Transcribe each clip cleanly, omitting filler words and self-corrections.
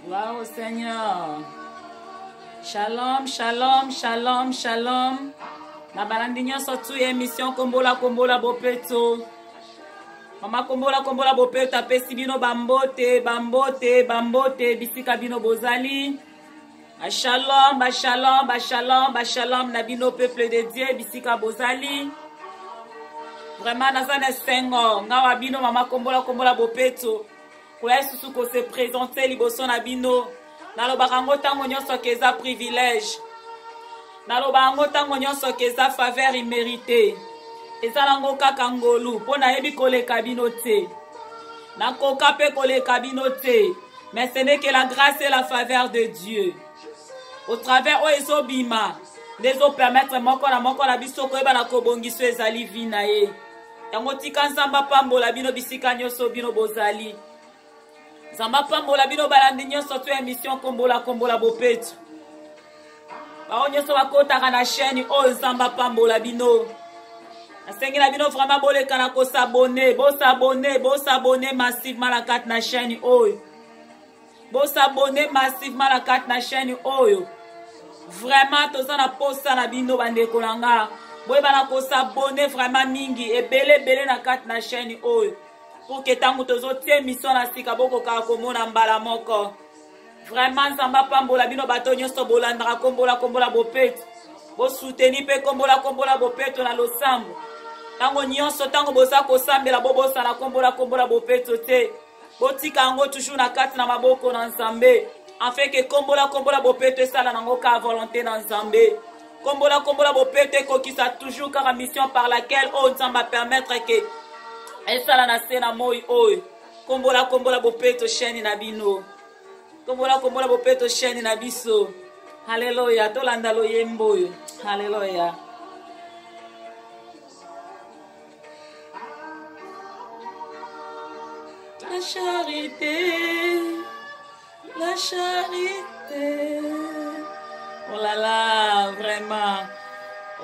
Gloire au Seigneur. Shalom, shalom, shalom, shalom. Na balandi nyonso tu ya émission Kombola Kombola Bopeto. Mama Kombola Kombola Bopeto apesi bino bambote, bambote, bambote bisika bino bozali. Ba shalom, ba shalom, ba shalom, ba shalom na bino peuple de Dieu bisika bozali. Vraiment naza na esengo nga wa bino mama Kombola Kombola Bopeto. Koya lisusu ko se présenter liboso na bino. Nalobaka yango ntango nyonso ke eza privilège. Naloba yango ntango nyonso ke eza faveur imméritée. Eza nango kaka ngolu mpo nayebi koleka bino te. Nakoka mpe koleka bino te. Mais ce n'est que la grâce et la faveur de Dieu. Au travers oyo ezobima nde ezopermettre moko na moko na biso koyeba na kobongisa ezali vi na ye. Yango tika Nzambe apambola bino bisika nyonso bino bozali. Nzambe apambola bino balandi nyonso to emission Kombola Kombola Bopeto. Bango nyonso bakotaka na chaîne oyo Nzambe apambola bino. Nasengi na bino vraiment boleka na kosabone, bosabone, bosabone massivement na kati na chaîne oyo. Bosabone massivement na kati na chaîne oyo. Vraiment toza na posa na bino bandeko na nga. Boyeba na kosabone vraiment mingi ebele ebele na kati na chaîne oyo. Pour que ntango tozotia émission na sika bokokaka komona mbala moko. Vraiment Nzambe apambola bino bato nyonso bolandaka kombola kombola bopeto. Bosuteni mpe kombola kombola bopeto na losambo. Ntango nyonso ntango boza kosambela bobosana kombola kombola bopeto te. Botika yango toujours na kati na maboko na Nzambe. Afin que kombola kombola bopeto esala nango kaka volonté na Nzambe. Kombola kombola bopeto ekokisa toujours kaka mission par laquelle oyo Nzambe a permettre que esala na se na moi oyo. Kombola kombola bopeto chaîne na bino. Kombola kombola bopeto chaîne na biso. Haleluya, tolanda loyembo oyo. Haleluya. La charité, la charité. Oh là là, vraiment.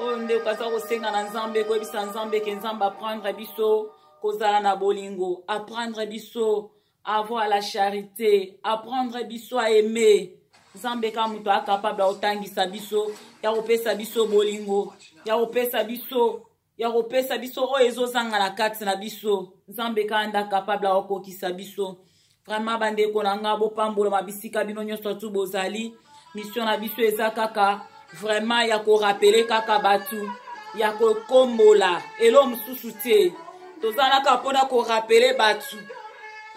oyo ndeko aza kosenga na nzambe koyebisa nzambe ke nzambe aprendre biso kozala na bolingo apprendre biso avoir la charité apprendre biso a aimer nzambe kaka moto acapable ya kotangisa biso ya kopesa biso bolingo ya kopesa biso ya kopesa biso oyo ezozanga na kati na biso nzambe kaka nde acapable ya kokokisa biso vraiment bandeko na nga bopambolama bisika bino nyonso tu bozali mission na biso eza kaka vraiment ya korapele kaka bato ya kokombola elo mosusu te tozalaka mpona korapele bato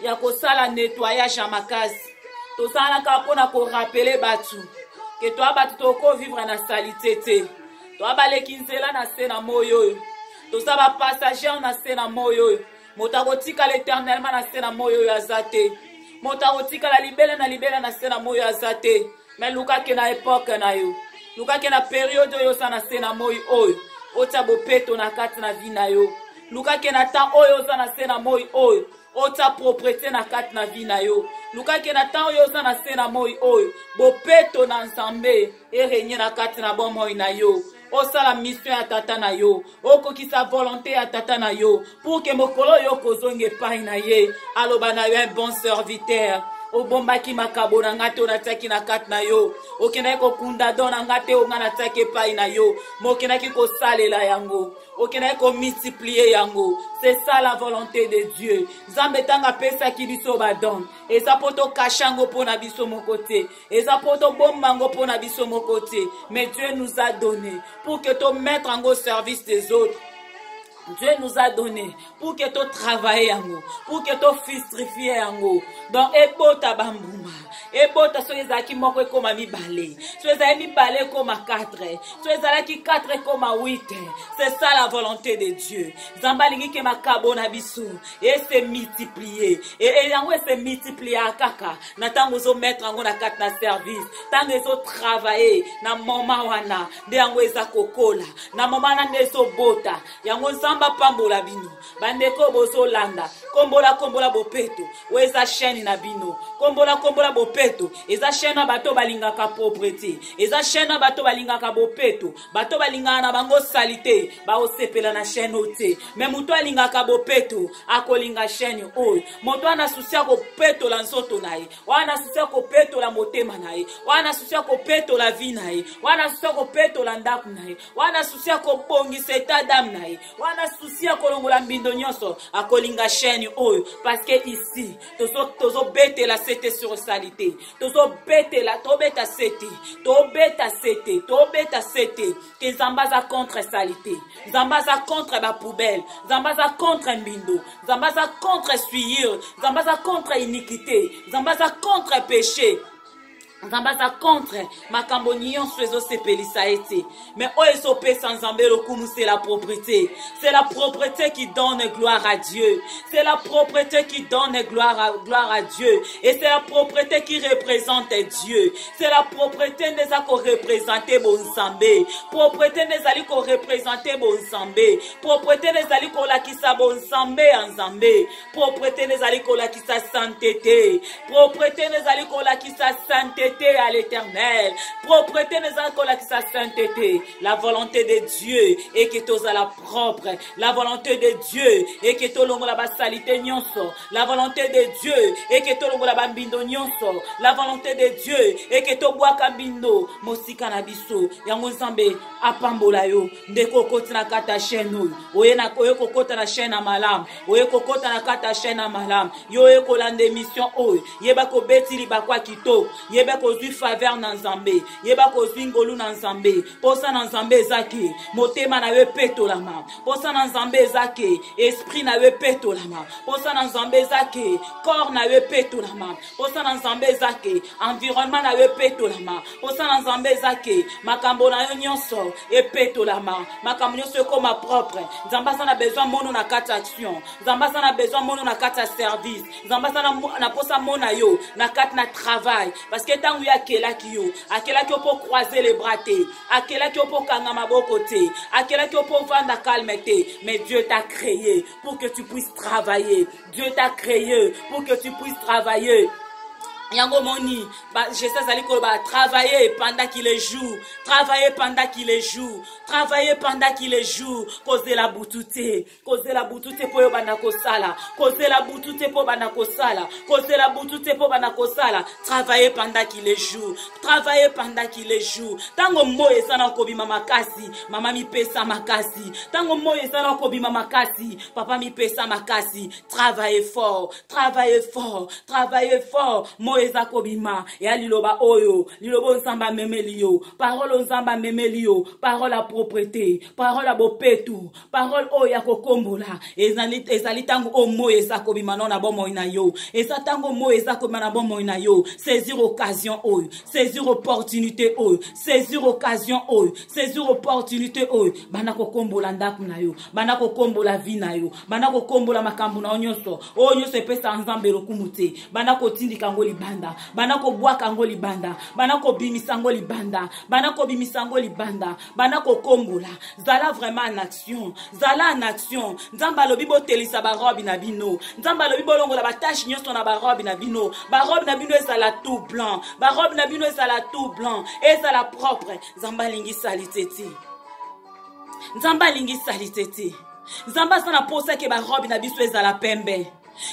ya kosala nettoyage ya makasi tozalaka mpona korapele bato ke toa bato tokovivre na salite te toa baleki nzela na se na moi oyo toza bapassagere na se na moi oyo moto akotikala eternellement na se na moi oyo aza te moto akotikala libela na libela na se na moi oyo aza te me lukake na epoke na yo lukake na periode oyo oza na se na moi oyo otia bopeto na kati na vi na yo lukake na temps oyo oza na se na moi oyo otia proprete na kati na vi na yo lukake na temps oyo oza na se na moi oyo bopeto na nzambe erenye na kati na bomoi na yo osala mission ya tata na yo okokisa volonté ya tata na yo pour ke mokolo oyo okozonga epai na ye aloba na yo un bon serviteur obombaki makabo na nga te oyo natiaki na kati na yo okendaki kokunda don na nga te oyo nga natiaki epai na yo mokendaki kosalela yango okendaki komultiplie yango c'est ça la volonté de dieu nzambe ntango apesaki biso badon eza mpo tokashe yango mpo na biso moko te eza mpo tobomba yango mpo na biso moko te mais dieu nous a donné pour que tomettre yango au service des autres Dieu nous a donné pour que to travailler yango, pour que to fistrifier yango. Donc ebota bambuma, ebota soki ezalaki moko ekoma mibale, soki ezalaki mibale ekoma 4, soki ezalaki 4 ekoma 8. C'est ça la volonté de Dieu. Nzambe alingi ke makabo na biso e se multiplier. Et, et yango e se multiplier kaka na ntango ozo mettre yango na kati na service, ntango ezo travailler na moment wana nde yango eza kokola, na moment wana nde ezobota. Yango Nzambe Nzambe apambola bino bandeko bozolanda. Kombola kombola bopeto oyo eza chaîne na bino. Kombola kombola bopeto eza chaîne ya bato balingaka propreté, eza chaîne ya bato balingaka bopeto, bato balingaka na bango salite baosepela na chaîne oyo te. Me moto alingaka bopeto akolinga chaîne oyo. Moto wana susi ya kopetola nzoto na ye, wana susi ya kopetola motema na ye, wana susi ya kopetola vie na ye, wana susi ya kopetola ndako na ye, wana susi ya kobongisa etat d'âme na ye, wana susi ya kolongola mbindo nyonso, akolinga chaîne oyo. Parce que ici tozobetela sete sur salite, tozobetela, tobeta sete, tobeta sete, tobeta sete ke Nzambe aza contre salite, Nzambe aza contre bapoubelle, Nzambe aza contre mbindo, Nzambe aza contre souillure, Nzambe aza contre iniquité, Nzambe aza contre péché, Nzambe aza contre makambo nyonso ezosepelisa ye te. Mais oyo ezopesa Nzambe lokumu, c'est la propreté. C'est la propreté qui donne gloire à Dieu. C'est la propreté qui donne gloire à Dieu. Et c'est la propreté qui représente Dieu. C'est la propreté nde eza koreprésente bonzambe. Propreté nde ezali koreprésente bonzambe. Propreté nde ezali kolakisa bonzambe ya Nzambe. Propreté nde ezali kolakisa sainteté. Propreté nde ezali kolakisa sainteté à l'Éternel. Propreté nde ezali kolakisa sainteté. La volonté de Dieu est que tozala propre. La volonté de Dieu est que tolongola basalite nyonso. La volonté de Dieu est que tolongola bambindo nyonso. La volonté de Dieu est que tobwaka mbindo mosika na biso. Yango Nzambe apambola yo ndeko okoti na kati ya chaîne oyo. Oye na oye kokota na chaîne ya malamu, oye kokota na kati ya chaîne ya malamu. Yo oye kolanda émission oyo, yeba kobeti libakwa kitoko, yeba kozwi faveur na Nzambe, yeba kozwi ngolu na Nzambe. Posa na Nzambe eza ke motema na yo epetolama. Posa na Nzambe eza ke esprit na yo epetolama. Posa na Nzambe eza ke corps na yo epetolama. Posa na Nzambe eza ke environnement na yo epetolama. Posa na Nzambe eza ke makambo na yo nyonso epetolama, makambo nyonso ekoma propre. Nzambe aza na besoin mono na kati ya action. Nzambe aza na besoin mono na kati ya service. Nzambe aza na posa mona yo na kati na travail, parce que ntango ye akelaki yo, akelaki yo mpo croiser les bras te, akelaki yo mpo kanga maboko te, akelaki yo mpo vanda calme te. Mais Dieu t'a créé pour que tu puisses travailler. Dieu t'a créé pour que tu puisses travailler. Yango moni Jésus azali koloba: travailler pendant qu'il est jour, travailler pendant qu'il est jour, travailler pendant qu'il est jour. Kozela butu te, kozela butu te mpo oyo banda kosala, kozela butu te mpo banda kosala, kozela butu te mpo banda kosala. Travailler pendant qu'il est jour, travailler pendant qu'il est jour. Ntango moi eza na kobima makasi, mama mipesa makasi. Ntango moi eza na kobima makasi, papa mipesa makasi. Travailler fort, travailler fort, travailler fort. Moi eza kobima ya liloba oyo, liloba Nzambe amemeli yo, parole Nzambe amemeli yo, parole ya propreté, parole ya bopetu, parole oyo ya kokombola. Ezali ntango oyo moi eza kobima no na bomoi na yo. Eza ntango moi eza kobima na bomoi na yo. Saisir occasion oyo, saisir opportunité oyo, saisir occasion oyo, saisir opportunité oyo. Banda kokombola ndako na yo, banda kokombola vie na yo, banda kokombola makambo na yo nyonso. Oyo nyonso epesaka Nzambe lokumu te, banda kotindika yango libanda, banda kobwaka yango libanda, banda kobimisa yango libanda, banda kobimisa yango libanda, banda kokombola. Zala vraiment en action, zala en action. Nzambe alobi botelisa barobe na bino. Nzambe alobi bolongola batache nyonso na barobe na bino. Barobe na bino ezala tout blanc, barobe na bino ezala tout blanc, ezala propre. Nzambe alingi salite te. Nzambe alingi salite te. Nzambe aza na posa ke barobe na biso ezala pembe.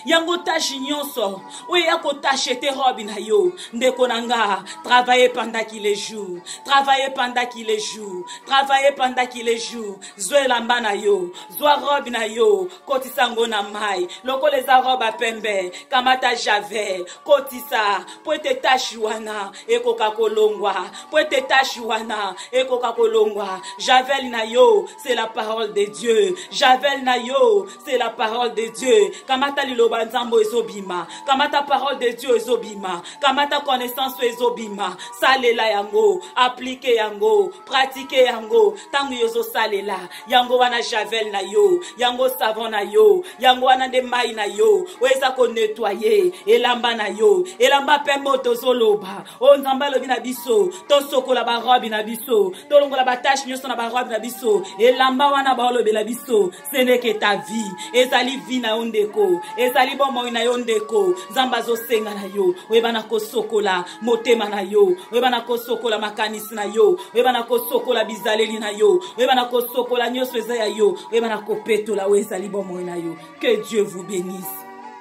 Yango tache nyonso oyo eya kotache te robe na yo, ndeko na nga, travailler pendant qu'il est jour, travailler pendant qu'il est jour, travailler pendant qu'il est jour. Zwa elamba na yo, zwa robe na yo, kotisa yango na mai. Lokola eza robe ya pembe, kamata javel, kotisa po ete tache wana ekoka kolongwa, po ete tache wana ekoka kolongwa. Javel na yo, c'est la parole de Dieu. Javel na yo, c'est la parole de Dieu. Kamata. liloba nzambe oyo ezobima, kamata parole de Dieu ezobima, kamata connaissance oyo ezobima, salela yango, aplike yango, pratike yango. Ntango yo ozosalela yango wana, javel na yo yango, savon na yo yango wana, nde mai na yo oyo eza konetwaye elamba na yo, elamba pembe oyo tozoloba, oyo Nzambe alobi na biso tosokola barobe na biso, tolongola batashe nyonso na barobe na biso. Elamba wana baolobela biso, ce n'est que ta vie, ezali vie na yo ndeko, ezali bomoi na yo ndeko. Nzambe azosenga na yo oyeba na kosokola motema na yo, oyeba na kosokola makanisi na yo, oyeba na kosokola bizaleli na yo, oyeba na kosokola nyonso eza ya yo, oyeba na kopetola oyo ezali bomoi na yo. Que Dieu vous bénisse,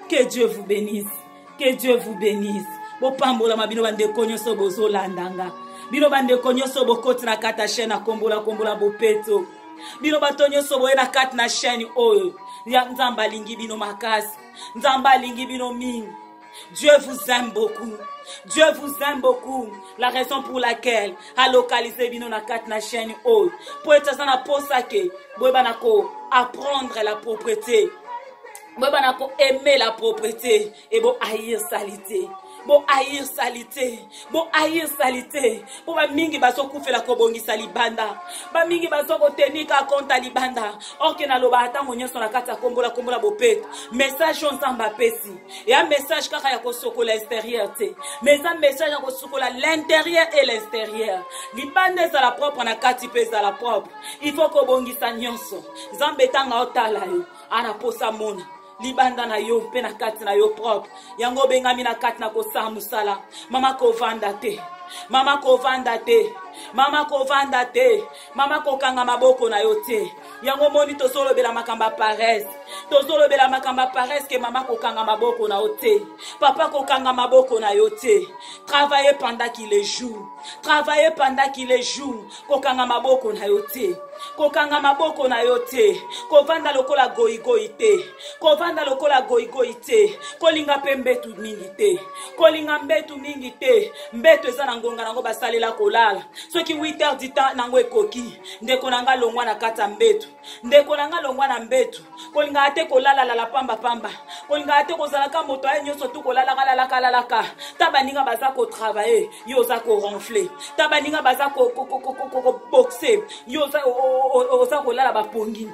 que Dieu vous bénisse, que Dieu vous bénisse. Bopambolama bino bandeko nyonso bozolanda nga, bino bandeko nyonso bokoti na kati ya chaîne akombola kombola bopeto, bino bato nyonso boye na kati na chaîne oyo ya Nzambe alingi bino makasi, Nzambe alingi bino mingi. Dieu vous aime beaucoup. Dieu vous aime beaucoup. La raison pour laquelle a localisé bino na kati na chaîne oyo, po ete aza na posa ke boyeba ko apprendre la propreté, boyeba ko aimer la propreté et bo haïr salité, bo haïr salité, bo haïr salité. Mpo bamingi bazokufela kobongisa libanda, bamingi bazokotenika konta libanda. Orke nalobaka ntango nyonso na kati ya kombola kombola bopeto, message oyo Nzambe apesi eya message kaka ya kosokola extérieur te, mais eza message ya kosokola l'intérieur et l'extérieur. Libanda ezala propre, na kati mpe ezala propre. Il faut kobongisa nyonso. Nzambe ntango otala yo, ana posa mona libanda na yo mpe na kati na yo propre. Yango obengami na kati na kosala mosala. Mama, kovanda te. Mama, kovanda te. Mama, kovanda te. Mama, kokanga maboko na yo te. Yango omoni tozolobela makambo ya paresse, tozolobela makambo ya paresse ke mama, kokanga maboko na yo te. Papa, kokanga maboko na yo te. Travailler pendant qu'il est jour, travailler pendant qu'il est jour. Kokanga maboko na yo te, kokanga maboko na yo te. Kovanda lokola goyigoyi te, kovanda lokola goyigoyi te. Kolinga mpe mbetu mingi te, kolinga mbetu mingi te. Mbeto eza na ngonga nango basalela kolala. Soki 8 heures du temps nango ekoki, ndeko na nga, longwa na kati ya mbeto. Ndeko na nga, longwa na mbeto. Kolingaka te kolalalala pambapamba, kolingaka te kozalaka moto aye nyonso tu kolalaka lalaka lalaka. Ta baninga baza kotravaille, yo oza koronfle. Ta baninga baza koboxe, yo oza kolala bapongi.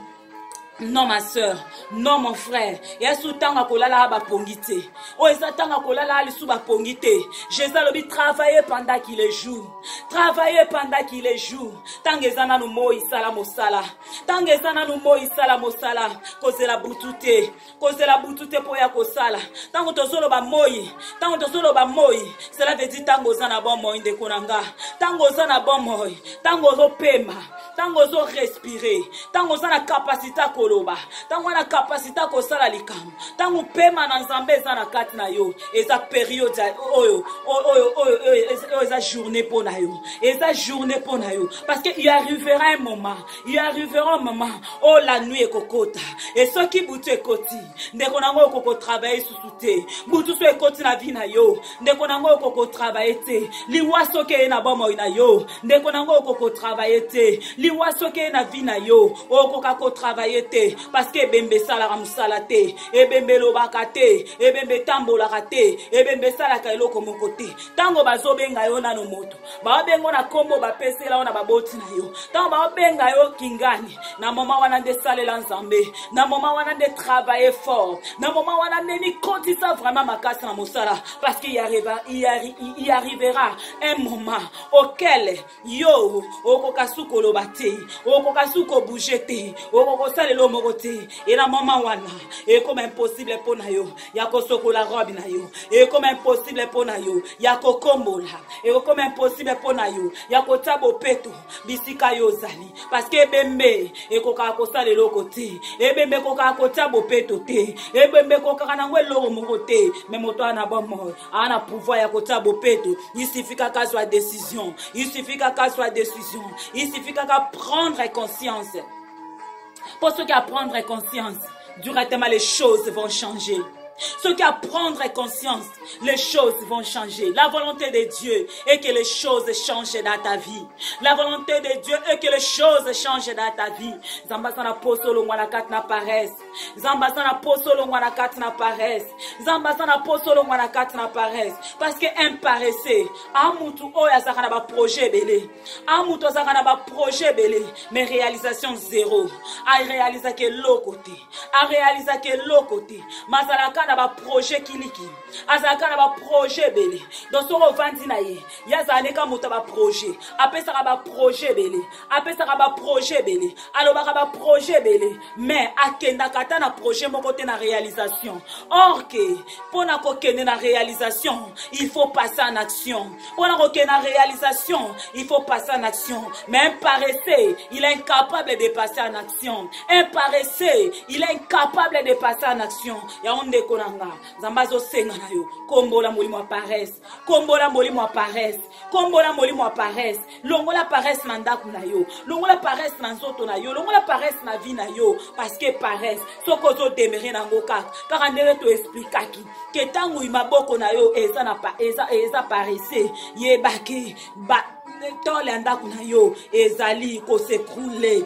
Non, ma soeur, non, mon frère, yesu ntango akolalaka bapongi te. Oyo eza ntango akolalaka lisu bapongi te. Jésus alobi: travailler pendant qu'il est jour, travailler pendant qu'il est jour. Ntango eza nanu moi, sala mosala. Ntango eza nanu moi, sala mosala. Kozela butu te, kozela butu te mpo ya kosala. Ntango tozoloba moi, ntango tozoloba moi, cela veut dire ntango oza na bomoi, ndeko na nga, ntango oza na bomoi, ntango ozopema, ntango ozorespire, ntango oza na kapasité ya koloba, ntango oza na kapasité ya kosala likambo, ntango pema na Nzambe eza na kati na yo, eza periode oyo oyo oyo oyo eza journée mpo na yo, eza journée mpo na yo. Parce que il arrivera un moment, il arrivera un moment oyo la nuit ekokota. E soki butu ekoti, ndeko nango, okokotravaille susu te. Butu so ekoti na vie na yo, ndeko nango, okokotravaille te. Liwa soki eye na bomoi na yo, ndeko nango, okokotravaille te. Liwa soki eye na vie na yo, okoka kotravaille te, parce que ebembe esalaka mosala te, ebembe elobaka te, ebembe etambolaka te, ebembe esalaka eloko moko te. Ntango bazobenga yo nano moto, baobenga na nkombo bapesela yo na baboti na yo, ntango baobenga yo kingani, na moma wana nde salela Nzambe, na moma wana nde travailler fort, na moma wana nde mikotisa vraiment makasi na mosala, parce qu'il y arrivera un moment auquel yo okoka su koloba te, okoka su kobouge te, okoka kosalela moko te. E na moma wana ekoma impossible mpo na yo ya kosokola robe na yo, ekoma impossible mpo na yo ya kokombola, ekokoma impossible mpo na yo ya kotia bopeto bisika yo ozali, parce que ebembe ekokaka kosala eloko te, ebembe ekokaka kotia bopeto te, ebembe ekokaka nango eloko moko te. Me moto ana bomoi aa na pouvoir ya kotia bopeto. Il suffit kaka azwa décision, il suffit kaka azwa décision, il suffit kaka prendre conscience. Mpo soki aprendre conscience, directement les choses vont changer. Soki a prendre conscience, les choses vont changer. La volonté de Dieu est que les choses changent dans ta vie. La volonté de Dieu est que les choses changent dans ta vie. Nzambe aza na poso olongwa na kati na paresse. Nzambe aza na poso olongwa na kati na paresse. Nzambe aza na poso olongwa na kati na paresse. Parce que un paresseux, a mutu oyo azalaka na ba projet ebele. A mutu azalaka na ba projet ebele, mais réalisation zéro. A réalisaka eloko te. Arealizaka eloko te, ma azalaka na baprojet kilikili, azalaka na baprojet ebele. Donc soki ovandi na ye, ye azala neka moto ya baprojet, apesaka baprojet ebele, apesaka baprojet ebele, alobaka baprojet ebele, mais akendaka ata na projet moko te na réalisation. Or ke mpo na kokende na réalisation, il faut passer en action. Mpo na kokende na réalisation, il faut passer en action. Mais un paresseux, il est incapable de passer en action. Un paresseux, il est incapable de passer en action. Yango ndeko na nga, Nzambe azosenga na yo, kombola molimo ya paresse, kombola molimo ya paresse, kombola molimo ya paresse, longola paresse na ndako na yo, longola paresse na nzoto na yo, longola paresse na vie na yo, parce que paresse soki ozodemere nango kaka kaka ndenge toexplikaki ke ntango maboko na yo eza na eza, eza paresse, yebake ba tole ya ndako na yo ezali kosekroule.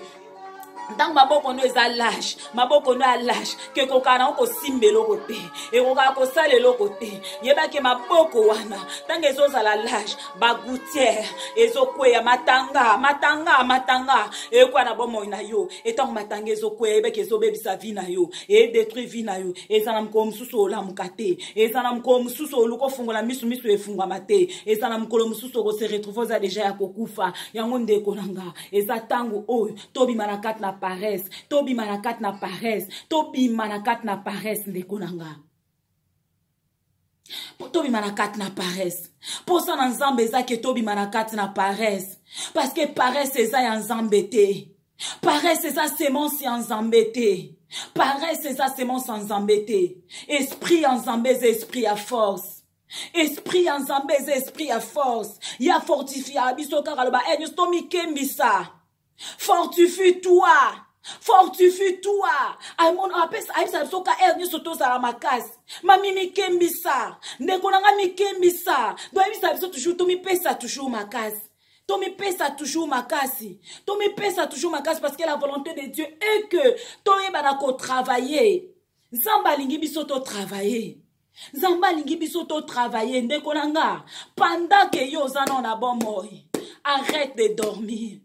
Ntango maboko no eza lâche, maboko no ya lâche, ke ekokaka nango kosimba eloko te, ekokaka kosala eloko te. Yebake maboko wana ntango ezozala lâche, bagoutière ezokweya, matanga matanga matanga ekweya na bomoi na yo. Etango matanga ezokweya, yebake ezobebisa vie na yo, edétruire vie na yo. Eza na mokolo mosusu olamuka te, eza na mokolo mosusu oluka ofungola misu, misu efungwama te, eza na mokolo mosusu okose retrouve oza deja ya kokufa. Yango ndeko na nga, eza ntango oyo tobima na kati na paresse, tobima na kati na paresse, tobima na kati na paresse. Ndeko na nga, tobima na kati na paresse. Mposa na Nzambe eza ke tobima na kati na paresse, parce que paresse eza ya Nzambe te. Paresse eza semence ya Nzambe te. Paresse eza semence ya Nzambe te. Esprit ya Nzambe eza esprit ya force. Esprit ya Nzambe eza esprit ya force. Ya fortifia biso kaka loba e nyonso tomikembisa. Fortifie toi, fortifie toi. Ayebisa biso ka aire nyonso tozala makasi. Mami, mikembisa. Ndeko na nga, mikembisa. Do ayebisa biso toujours tomipesa toujours makasi, tomipesa toujours makasi, tomipesa toujours makasi, parce que la volonté de Dieu est que toyebana kotravailler. Nzambe alingi biso totravailler. Nzambe alingi biso totravailler. Ndeko na nga, pendant ke yo oza nao na bomoi, arrête de dormir,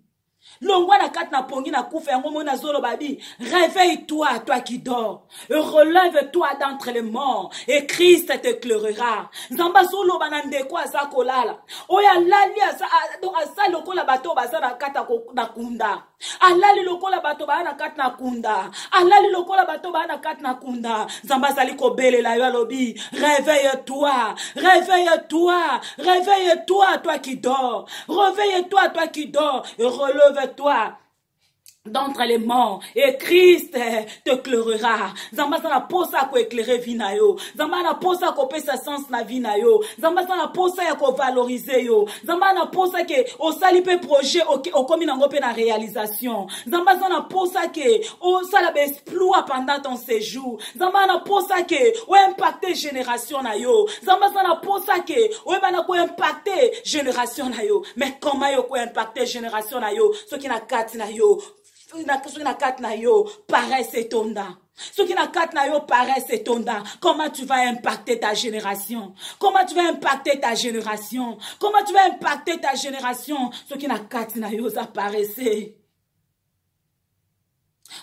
longwa na kati na pongi na kufa. Yango moi nazoloba bi: réveille-toi, toi qui dors, relève-toi d'entre les morts et Christ t'éclairera. Nzambe azoloba na ndeko aza kolala, oyo alali, aza lokola bato oyo baza na kati na kunda, alali lokola bato baya na kati na kunda, alali lokola bato baya na kati na kunda. Nzambe azali kobelela yo, alobi: réveille-toi, réveille-toi, réveille-toi, toi qui dors, réveille-toi, toi qui dors, et relève-toi d'entre les morts et Christ t'éclairera. Nzambe aza na posa ya koéclaire vie na yo. Nzambe aza na posa ya kopesa sens na vie na yo. Nzambe aza na posa ya kovalorize yo. Nzambe aza na posa ke osali mpe projet, okomi nango mpe na réalisation. Nzambe aza na posa ke osala baexploit pendant ton séjour. Nzambe aza na posa ke oimpacte génération na yo. Nzambe aza na posa ke oyebana koimpacte génération na yo. Mais comment yo koimpacte génération na yo soki na kati na yo, soki na kati na yo paresse etonda, soki na kati na yo paresse etonda? Comment tu vas impacter ta génération? Comment tu vas impacter ta génération? Comment tu vas impacter ta génération soki na kati na yo oza paresse?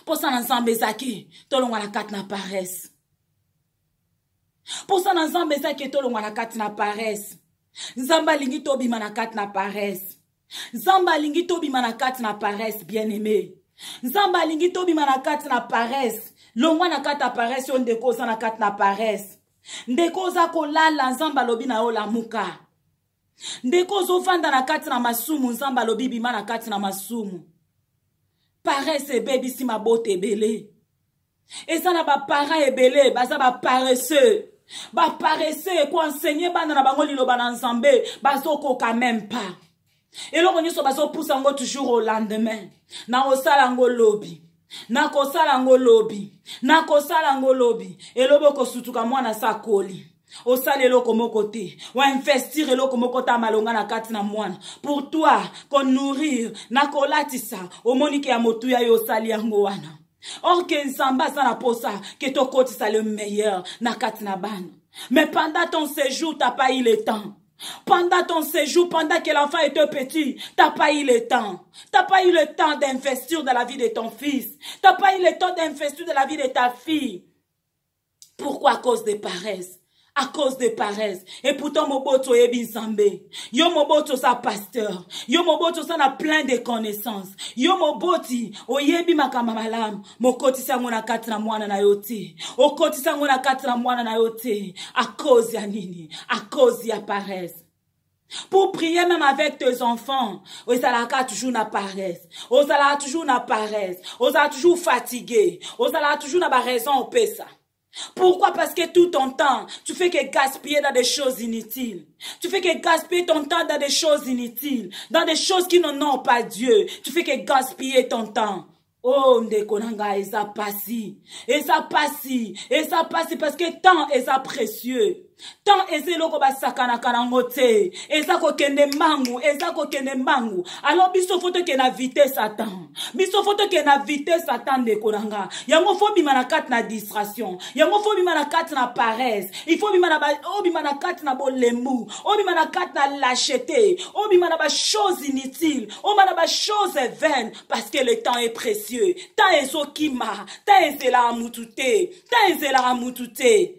Mposa na Nzambe ezaki tolongwa na kati na paresse. Mposa na Nzambe ezaki tolongwa na kati na paresse. Nzambe alingi tobima na kati na paresse. Nzambe alingi tobima na kati na paresse. Bien aimé, Nzambe alingi tobima na kati na paresse. Longwa na kati ya paresse. Yo ndeko oza na kati na paresse, ndeko oza kolala, Nzambe alobi na yo: lamuka. Ndeko ozovanda na kati na masumu, Nzambe alobi: bima na kati na masumu. Paresse ebebisi mabota ebele. Eza na baparent ebele baza baparesseux, baparesseux koenseigner bana na bango liloba na Nzambe bazokoka même pas. Eloko nyonso bazopusa yango toujours au lendemain, na kosala yango lobi. Nakosala yango lobi, nakosala yango lobi. Elobi okosutuka mwana sa akoli, osala eloko moko te, oinvestir eloko moko ta malonga na kati na mwana. Pour toi konourrir na kolatisa, omoni ke ya motuya yo osali yango wana. Or ke Nzambe aza na posa ke tokotisa le meilleur na kati na bana. Mais pendant ton séjour, t'as pas eu le temps. Pendant ton séjour, pendant que l'enfant était petit, t'as pas eu le temps. T'as pas eu le temps d'investir dans la vie de ton fils. T'as pas eu le temps d'investir dans la vie de ta fille. Pourquoi? À cause de paresse. À cause de paresse. Et pourtant, moboti oyebi Nzambe. Yo moboti oza pasteur. Yo moboti oza na plein de connaissances. Yo moboti oyebi makambo malamu. Mokotisa yango na kati na mwana na yo te. Okotisa yango na kati na mwana na yo te. À cause ya nini? À cause ya paresse. Pour prier même avec tes enfants, ozalaka toujours na paresse, ozalaka toujours na paresse, ozalaka toujours fatigué, ozalaka toujours na ba raison opesa. Pourquoi? Parce que tout ton temps, tu fais que gaspiller dans des choses inutiles. Tu fais que gaspiller ton temps dans des choses inutiles, dans des choses qui n'honorent pas Dieu. Tu fais que gaspiller ton temps. Oh, ndeko na ngai, eza pasi, eza pasi, eza pasi, parce que temps eza précieux. Temps eza eloko basakanaka nango te, eza kokende mbangu, eza kokende mbangu. Alors biso faut tokende na vitesse à temps, biso faut tokende na vitesse à temps, ndeko na nga. Yango faut bima na kati na distraction, yango faut bima na kati na paresse, il faut bima na ba, obima na kati na bolembu, obima na kati na lâcheté, obima na ba choses inutiles, obima na ba choses vaines, parce que le temps est précieux. Temps ezokima, temps ezelaka mutu te, temps ezelaka mutu te.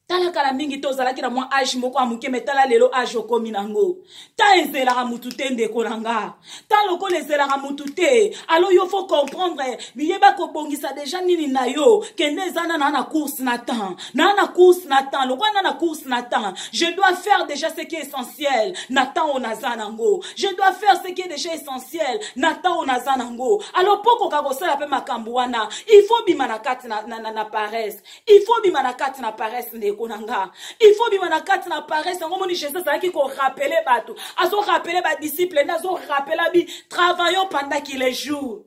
Tala kala mingi te ozalaki na mwa age moko ya moke, me tala lelo age okomi nango. Ta ezelaka mutu te, ndeko na nga. Ta lokola ezelaka mutu te, alors yo faut comprendre, yeba kobongisa deja nini na yo. Kende eza na na course na temps, na course na temps, lokola na course na temps, je dois faire déjà ce qui est essentiel na temps oyo naza nango. Je dois faire ce qui est déjà essentiel na temps oyo naza nango. Alors po koka kosala mpe makambo wana, il faut bima na kati na paresse. Il faut bima na kati na paresse, ndeko na nga. Il faut bima na kati na paresse. Yango moni Jésus azalaki korappeler bato, azorappeler badisciple nde, azorappeler bi travaillons pendant qu'il est jour.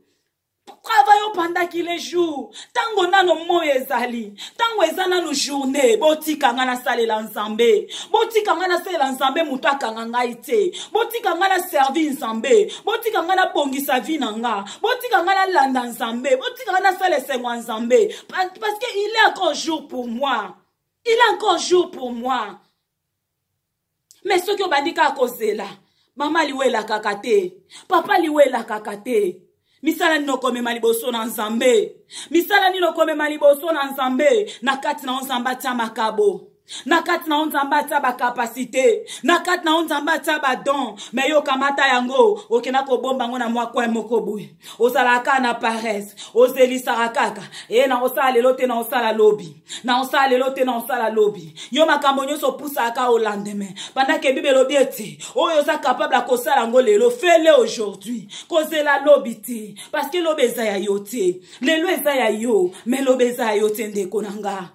Travaillons pendant qu'il est jour. Tango nano moyo ezali, tango eza nano journée, botika nga nasalela Nzambe, botika nga nasalela Nzambe, moto akanga ngai te. Botika nga na servir Nzambe, botika nga nabongisa vie na nga, botika nga nalanda Nzambe, botika nga nasala esengo ya Nzambe, parce que il est encore jour pour moi, il est encore jour pour moi. Mais soki obandi kaka kozela, mama liwa elakaka te, papa liwa elakaka te. Misala nini okomema liboso na Nzambe? Misala nini okomema liboso na Nzambe? Na kati na yo Nzambe atia makabo, na kati na yo Nzambe atia bacapacité, na kati na yo Nzambe atia badon, me yo kamata yango, okenda kobomba yango na mwa coin moko boye. Ozalaka kaka na paresse, ozelisaka kaka e na osala lelo te, na osala lobi, na osala lelo te, na osala lobi. Yo makambo nyonso opusaka au lendemain, pendant ke Bible elobi ete oyo oza capable ya kosala yango lelo, fais-le aujourd'hui. Kozela lobi te, parce que lobi eza ya yo te. Lelo eza ya yo, mais lobi eza ya yo te, ndeko na nga.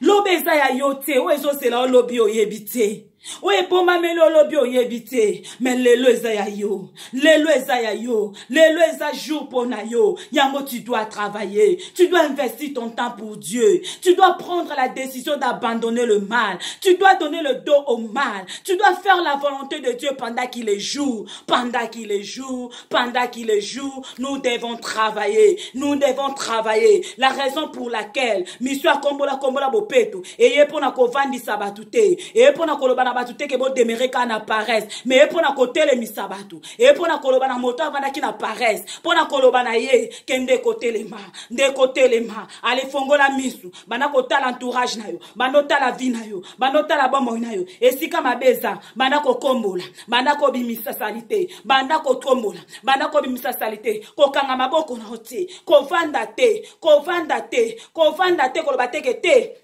Lobi eza ya yo te. Oyo ezozela yo lobi, oyebi te. Oyo ebombameli olobi, oyebi te. Mais lelo eza ya yo, lelo eza ya yo, lelo eza jour mpo na yo. Yango tu dois travailler, tu dois investir ton temps pour Dieu, tu dois prendre la décision d'abandonner le mal, tu dois donner le dos au mal, tu dois faire la volonté de Dieu pendant qu'il est jour. Pendant qu'il est jour, pendant qu'il est jour, nous devons travailler, nous devons travailler. La raison pour laquelle mission ya Kombola Kombola Bopeto eye mpona kovandisa bato te, eye mpona koloba na bato te ke bodemere kaka na paresse, mais eye mpona kotelemisa bato, eye mpona koloba na moto avandaki na paresse, mpona koloba na ye ke nde kotelema, nde kotelema. Ale, fongola misu, banda kotala entourage na yo, banda otala vie na yo, banda otala bomoi na yo. Esika mabe eza, banda kokombola, banda kobimisa saleté, banda kokombola, banda kobimisa saleté. Kokanga maboko na yo te, kovanda te, kovanda te, kovanda te, koloba teke te,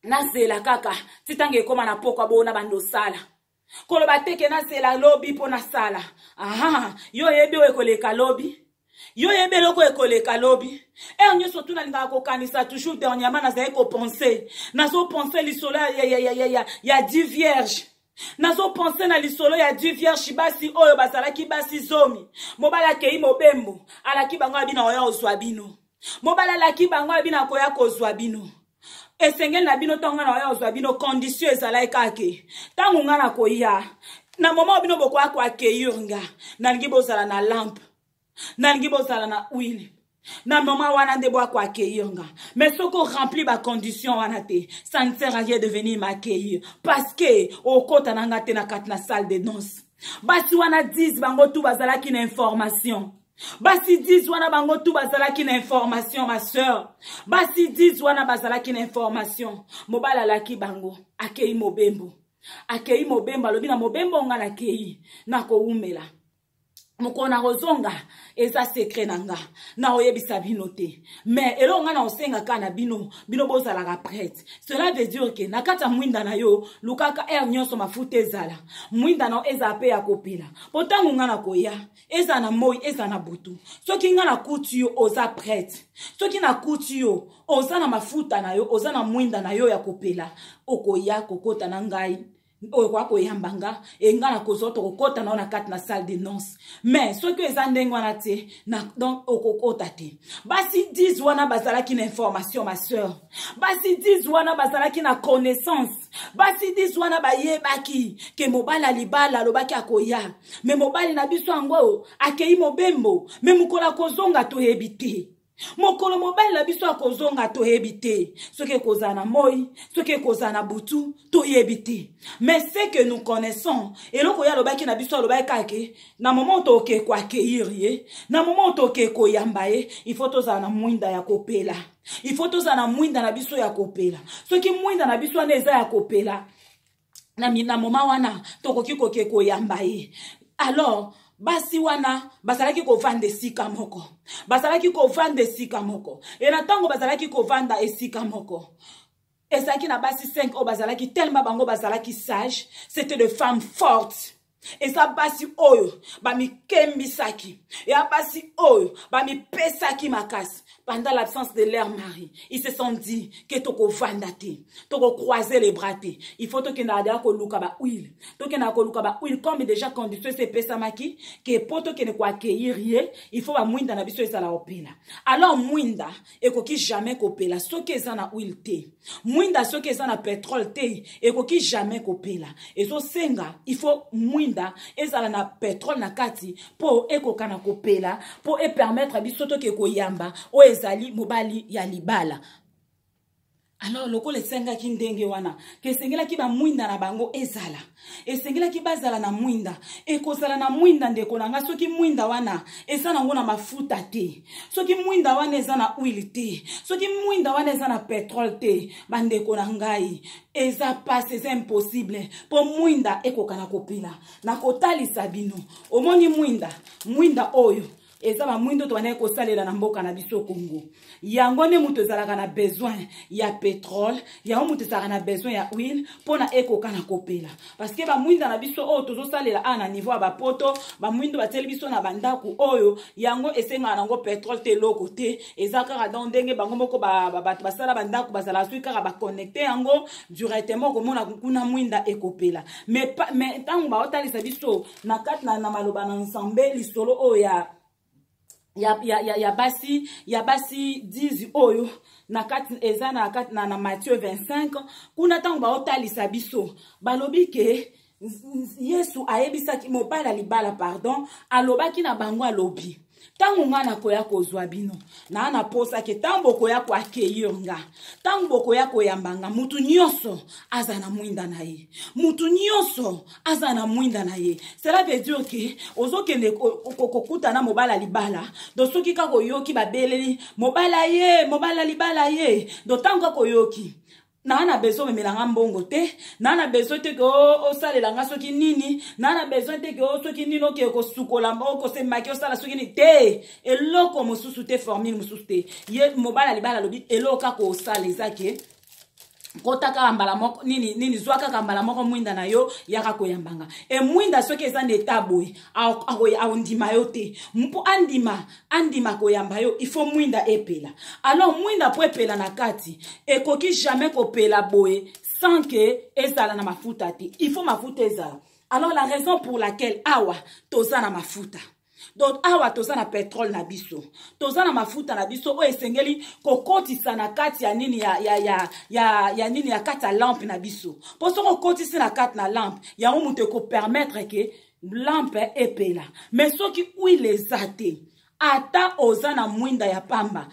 nazela kaka ti ntango ekóma na pokwa bona bando osala. Koloba teke nazela lobi mpo nasala. Aha, yo oyebi oyo ekoleka lobi? Yo oyebi eloko ekoleka lobi? Heure nyonso tu nalingaka kokanisa toujours. Dernièrement nazali kopenser, nazopenser lisolo ya 10 vierge. Nazopense na lisolo ya du vierge, basi oyo bazalaki basi 10. Mobali akei mobembo, alaki bango abi na koya kozwa bino. Mobali alaki bango abi na koya kozwa bino. Esengeli na bino, ntango ngai na koya kozwa bino, condition ezalaki kaka ke ntango ngai nakoya, na moment bino bokoya koaccueillir nga, nalingi bozala na lampe, nalingi bozala na huile. Na moment wana nde boya koaccueillir nga. Mais soki oremplir bacondition wana te, ça ne sert à rien de venir m'accueillir, parce que okota na nga te na kati na salle de noce. Basi wana 10, bango tu bazalaki na information. Basi 10 wana, bango tu bazalaki na information. Ma sœur, basi 10 wana bazalaki na information. Mobali alaki bango, akei mobembo. Akei mobembo, alobi: "Na mobembo nga nakei, nakowumela. Mokolo na kozonga eza secret na nga, nakoyebisa bino te. Mais eloko nga na kosenga kaka na bino, bino bozalaka prête." Cela veut dire ke na kati ya mwinda na yo, lukaka heure nyonso mafuta ezala, mwinda na yo ezala mpe ya kopela, mpo ntango nga na koya, ezala na moi, ezala na butu, soki nga nakuti yo oza prête, soki nakuti yo oza na mafuta na yo, oza na mwinda na yo ya kopela, okoya kokota na ngai, oyo koya koyamba nga e nga na kozwa, tokokɔta na yo na kati na salle de noce. Mais soki eza ndenge wana te na, donc okokɔta te. Basi 10 wana bazalaki na information. Ma sœur, basi 10 wana bazalaki na connaissance. Basi 10 wana bayebaki ke mobali ya libala alobaki akoya, mais mobali na biso yango akei mobembo, mais mokolo akozonga toyebi te. Mokolo mobali na biso akozonga toyebi te, soki ekozala na moi, soki ekozala na butu, toyebi te. Mais ce que nous connaissons, eloko oyo alobaki na biso, alobaki kaka ke na moment toke koaccueillir ye, na moment toke koyamba ye, il faut tozala na mwinda ya kopela, il faut tozala na mwinda na biso ya kopela. Soki mwinda na biso wana eza ya kopela, na moment wana tokoki koke koyamba ye. Alors basi wana bazalaki kovanda esika moko, bazalaki kovanda esika moko. E na ntango bazalaki kovanda esika moko, ezalaki na basi 5 oyo bazalaki tellement, bango bazalaki sage, c'était de femmes fortes. Eza basi oyo bamikembisaki, eya basi oyo bamipesaki makasi. Pendant l'absence de leur mari, ils se sont dit ke tokovanda te, tokocroiser les bras te, il faut tokendaka deya koluka bahuile, tokendaka koluka bahuile. Comme déjà condition esi epesamaki ke mpo tokende koaccueillir ye, il faut bamwinda na biso ezala kopela. Alors mwinda ekoki jamais kopela soki eza na huile te. Mwinda soki eza na pétrole te, ekoki jamais kopela. Ezosenga il faut mwinda ezala na pétrole na kati mpo ekoka na kopela, mpo epermettre biso toke koyamba oyo ezali mobali ya libala. Alors lokola esengaki ndenge wana ke esengelaki bamwinda na bango ezala, esengelaki bazala na mwinda, ekozala na mwinda. Ndeko na nga, soki mwinda wana eza nango na mafuta te, soki mwinda wana eza na huile te, soki mwinda wana eza na pétrole te, bandeko na ngai, eza pasi, eza impossible mpo mwinda ekoka na kopela. Na kotalisa bino, omoni mwinda, mwinda oyo eza bamwindo tobandaki kosalela na mboka na biso Kongo. Yango nde moto ezalaka na besoin ya pétrole, yango moto ezalaka na besoin ya huile mpona ekoka na kopela, parce que bamwinda na biso oyo tozosalela awa na niveau ya bapoto, bamwindo batieli biso na bandako oyo, yango esengaka nango pétrole te, eloko te. Eza kaka donc ndenge bango moko bato basala bandako bazalaka, soki kaka baconnecte yango directement, okomona kuna mwinda ekopela. Mais ntango baotalisa biso na kati na maloba na Nzambe, lisolo oyo ya basi 10 oyo na kati, eza na kati na Matthieu 25 kuna, ntango baotalisa biso, balobi ke Yesu ayebisaki mobali ya libala, pardon, alobaki na bango, alobi: "Ntango nga nakoya kozwa bino, naa na posa ke ntango bokoya koaccueillir nga, ntango bokoya koyamba nga, mutu nyonso aza na mwinda na ye, mutu nyonso aza na mwinda na ye." Cela veut dire ke ozokende kokutana mobali ya libala. Donc soki kaka oyoki babeleli mobali ye, mobali ya libala ye, donc ntango kaka oyoki, naa na besoin omemelanga mbongo te, naa na besoin te ke osalela nga soki nini, naa na besoin te ke soki nini, okee kosukola, okosemaki, osala soki nini te, eloko mosusu te, formule mosusu te. Ye mobali ya libala alobi eloko kaka osala eza ke Kota kaka mbala moko, nini nini, zwa kaka mbala moko mwinda na yo, yaka koyambanga. E mwinda soki eza na eta boye, aondima yo te. Mpo andima koyamba yo, il faut mwinda epela. Alors mwinda mpo epela na kati, ekoki jamais kopela boye sans que ezala na mafuta te. Il faut mafuta ezala. Alors la raison pour laquelle awa toza na mafuta, donc awa toza na pétrole na biso, toza na mafuta na biso oyo esengeli kokotisa na kati ya nini, ya nini, ya kati ya lampe na biso. Mpo soki okotisi na kati na lampe yango, moto ekopermettre ke lampe epela. Mais soki huile eza te, ata oza na mwinda ya pamba,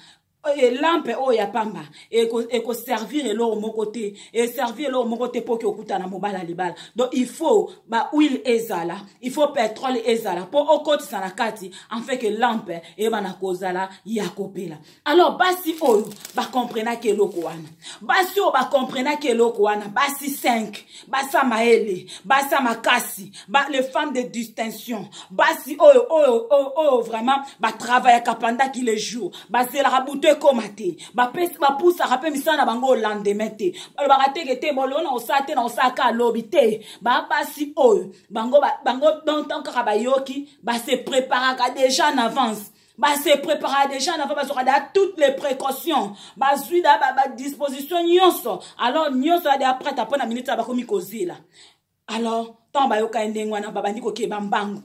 lampe oyo ya pamba ekoservir eloko moko te, eservir eloko moko te mpo ke okutana mobali ya libala. Donc il faut bahuile ezala, il faut pétrole ezala mpo okotisa na kati, afin que lampe eyebana kozala ya kopela. Alors basi oyo bakomprenaki eloko wana, basi oyo bakomprenaki eloko wana, basi 5, basi ya mayele, basi ya makasi, les femmes de distinction, basi oyo vraiment batravaillaka pendant les jours, bazelaka butu ekóma te, bapusaka mpe misala na bango lendemain te, balobaka teke te boloo na kosala te, na kosala ka alobi te. Babasi oyo bango donc kaka bayoki, base préparaka déjà en avance, base préparaka déjà en avance, bazwaka da toutes les précautions, bazwi da badisposition nyonso. Alors nyonso ya deya prête mpo na minute ya bakomi kozela. Alors ntango bayoka ye ndenge wana, babandi kokeba mbangu,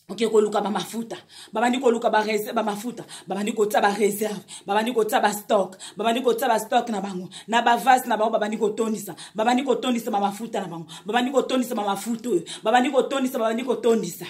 oke koluka bamafuta, babandi koluka bamafuta, babandi kotia baréserve, babandi kotia bastock, babandi kotia bastock na bango na bavase na bango, babandi kotondisa, babandi kotondisa bamafuta na bango, babandi kotondisa bamafuta oyo, babandi kotondisa, babandi kotondisa.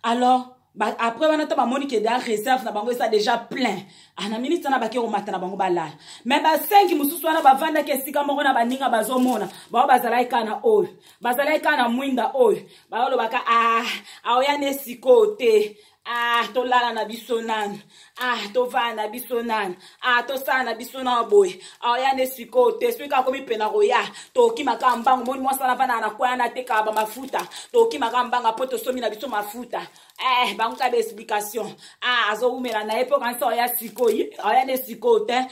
Alors après wana, to bamoni ke da réserve na bango eza déjà plein, ana minute wana bake komata na bango, balala. Mais basengi mosusu wana bavandaki esika moko na baninga, bazomona bango bazalaki kaka na oyo, bazalaki kaka na mwinda oyo, balobaka: "Ah, aoya ne sikoyo te. Ah, tolala na biso nanu. Ah, tovanda na biso nanu. Ah, tosala na biso na boye. Aoya nde sikoyo te. Soki kaka komi pena koya, tokimaka mbangu. Moni mwasi wana avandaka na kwaya na tekaka bamafuta, tokimaka mbanga mpo tosomi na biso mafuta." Eh, bango kaka baexplication. Ah, azowumela na ye mpo kanisa oya sikoyo, aoya nde sikoyo te,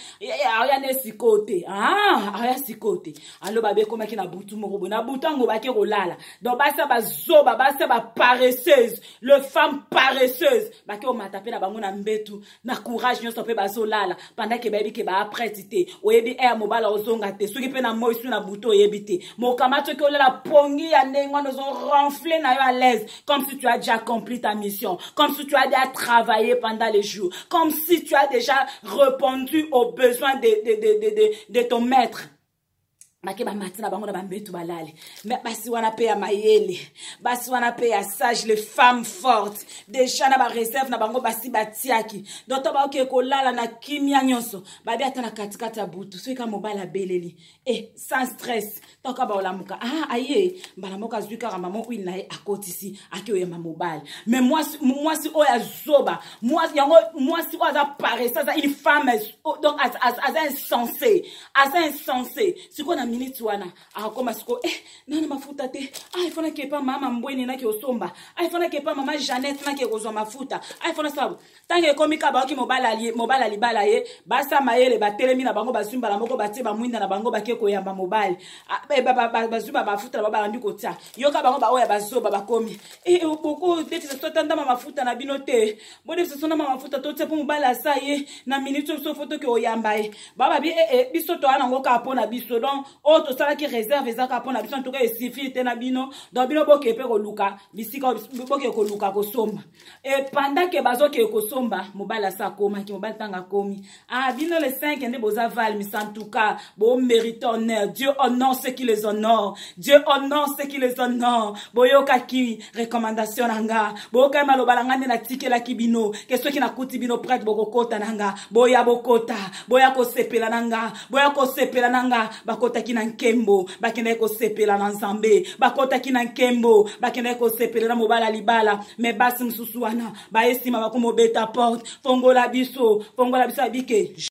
aoya nde sikoyo te. Ah, aoya sikoyo te. Aloba bekomaki na butu moko boye, na butu yango bake kolala. Donc basi ya bazoba, basi ya baparesseuse, le femme paresseuse, bake komata mpe na bango na mbetu na courage nyonso mpe bazolala, pendant ke bayebi ke baaprete te. Oyebi ere mobala ozonga te, soki mpe na moi, soki na butu, oyebi te. Mokama soki olala pongi ya ndenge wana, ozoronfle na yo à l'aise, comme si tu as déjà accompli ta mission, comme si tu as déjà travaillé pendant les jours, comme si tu as déjà répondu aux besoins de ton maître. Bake bamati na bango na bambetu, balali. Me basi wana mpe ya mayele, basi wana mpe ya sage, les femmes fortes, déjà na baréserve na bango basi batiaki. Donc to baoke kolala na kimia nyonso, babi ata na katikati ya butu, soki ka mobali abeleli e, sans stress, toka baolamuka. Ah, aye mbala moko, azwi kaka mama huile na ye, akotisi, ake oyamba mobali. Mais mwasi oyo azoba yango, mwasi oyo aza paresse, aza une femme, donc aza insensé, aza insensé. Sikoyo na minute wana akokoma sikoyo: "Eh, nana mafuta te. Ah, ifo nake epa mama Mbweni, nake osomba. Ah, ifo nake epa mama Jeannette, nake kozwa mafuta. Ah, ifo nasala." Ntango ekomi kaka baoki mobali ya libala ye, basa mayele batelemi na bango, bazwi mbala moko, batie bamwinda na bango, bake koyamba mobali. Bazwi bamafuta na bango, babandi kotia. Yoka bango baoyo bazoba bakomi: "Boko defisa so tandama mafuta na bino te, bodefisa so ndama mafuta totia mpo mobali asa ye na minute biso fo toke oyamba ye." Bababi: "Ee, biso toya nango kaka mpo na biso. Donc oyo tosalaki réserve eza kaka mpo na biso. Ntuka esuffire te na bino. Donc bino boke mpe koluka bisika, boke koluka kosomba." E pendant ke bazokee kosomba, mobali asa akomaki. Mobali ntango akomi: "Ah, bino le 5 nde boza valmis. En tout cas bomérite honneur. Dieu honore ceux qui les honore, Dieu honore ceux qui les honore. Boyokaki recommandation na nga, boyokaki maloba na nga nde natikelaki bino ke soki nakuti bino prête, bokokota na nga. Boya, bokota, boya kosepela na nga, boya kosepela na nga." Bakotaki na nkembo, bakendaki kosepela na Nzambe, bakotaki na nkembo, bakendaki kosepela na mobali ya libala. Me basi mosusu wana baye nsima, bakomobeta porte: "Fongola biso, fongola biso." Abike.